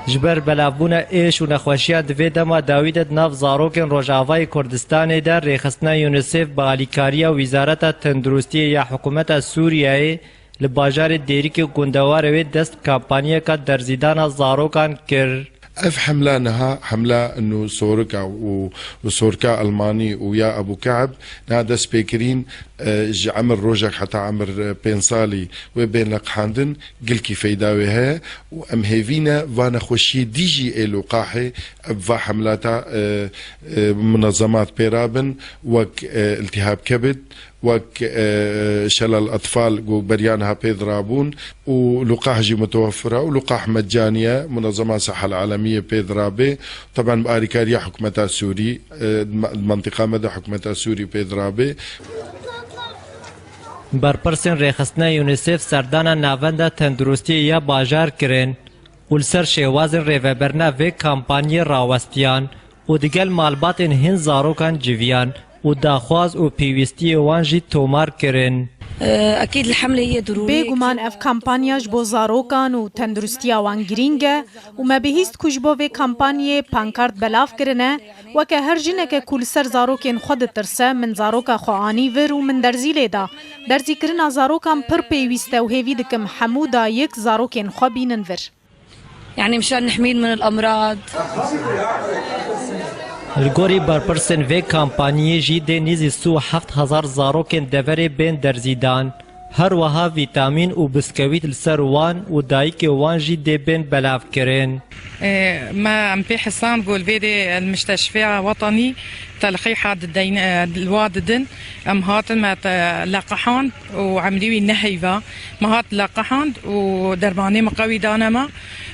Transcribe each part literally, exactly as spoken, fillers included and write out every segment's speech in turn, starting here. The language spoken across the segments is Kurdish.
Ji ber belavbûna êş û nexweşiyan di vê dema dawî de di nav zarokên Rojavayê Kurdistanê de rêxistina UNICEF bi alîkariya Wîzareta Tenduristiyê ya Hikûmeta Sûriyeyê li bajarê Dêrikê Gundewarewê dest bi kampanyeka derzîdana zarokan kir. Ev hemla niha, hemla ino sorika û, û sorka Elmanî û ya Ebû Ke'b niha dest pê kirîn, e, ji emir rojek heta emir, e, pênc salî wê bên leqhandin, gilkî feyda wê heye û em hêvî ne va nexweşiyê dî jî ê Luqahê bi va hemlata, e, e, munezemat pê rabin, wek, e, iltihab kebid, wek, e, şelal etfal ku beriya niha pê dirabûn û Luqah jî mutewefir e û Luqah mecaniye, munezema Sehel Alemiyê pê dirabê. Teben bi arîkariya hikûmeta Sûrî, e, di me-, di mentiqa me de hikûmeta Sûrî pê dirabê. Berpirsên rêxistina UNICEF serdana Navenda Tenduristiyê ya bajar kirin û li ser şêwazên rêvebirina vê kampanyê rawestiyan û digel malbatên hin zarokan civiyan û daxwaz û pêwîstiyê wan jî tomar kirin. Bêguman ev kampanya ji bo zarokan û tenduristiya wan girîng e û me bihîst ku ji bo vê kampanyê pankart belav kirine, weke her jineke ku li ser zarokên xwe ditirse, min zaroka xwe anî vir û min derzî lê da. Derzîkirina zarokan pir pêwîst e û hêvî dikim hemû dayik zarokên xwe bînin vir. يعني مشان نحميهم من الأمراض. Li gorî berpirsên vê kampanyê jî dê nêzî sî û heft hezar zarokên deverê bên derzîdan. Her wiha vîtamîn û biskewît li ser wan û dayikê wan jî dê bên belavkirin. Ee, ما عم في حصان قول فيدي المستشفى وطني تلقيح هاد الدين، آه، الواد دن. أم هاتن ما ت-، لقحان وعمليوي نهيفا. ما هات لقحان ودرماني مقوي دانما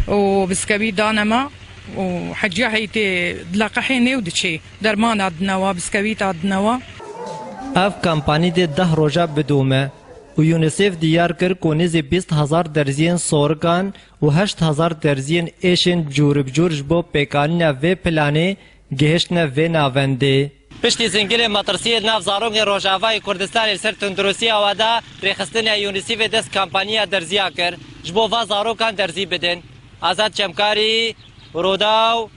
وبسكويت دانما وحجيا هيتي لقحي نيو دشي. درمان عدنوا، بسكويت عدنوا. Ev kampanî dê deh roja bidome û UNICEF diyar kir ku nêzî bîst hezar derziyên sorikan û heşt hezar derziyên êşên cûr bi cûr ji bo pêkanîna vê planê gihiştine vê navendê. Piştî zingilê metirsiyê di nav zarokên Rojavayê Kurdistanê li ser tunduristiya we de rêxistina UNICEFê dest kampaniya derziya kir. Ji bo va zarokan derzî bidin. Azad Çemkarî, Rûdaw.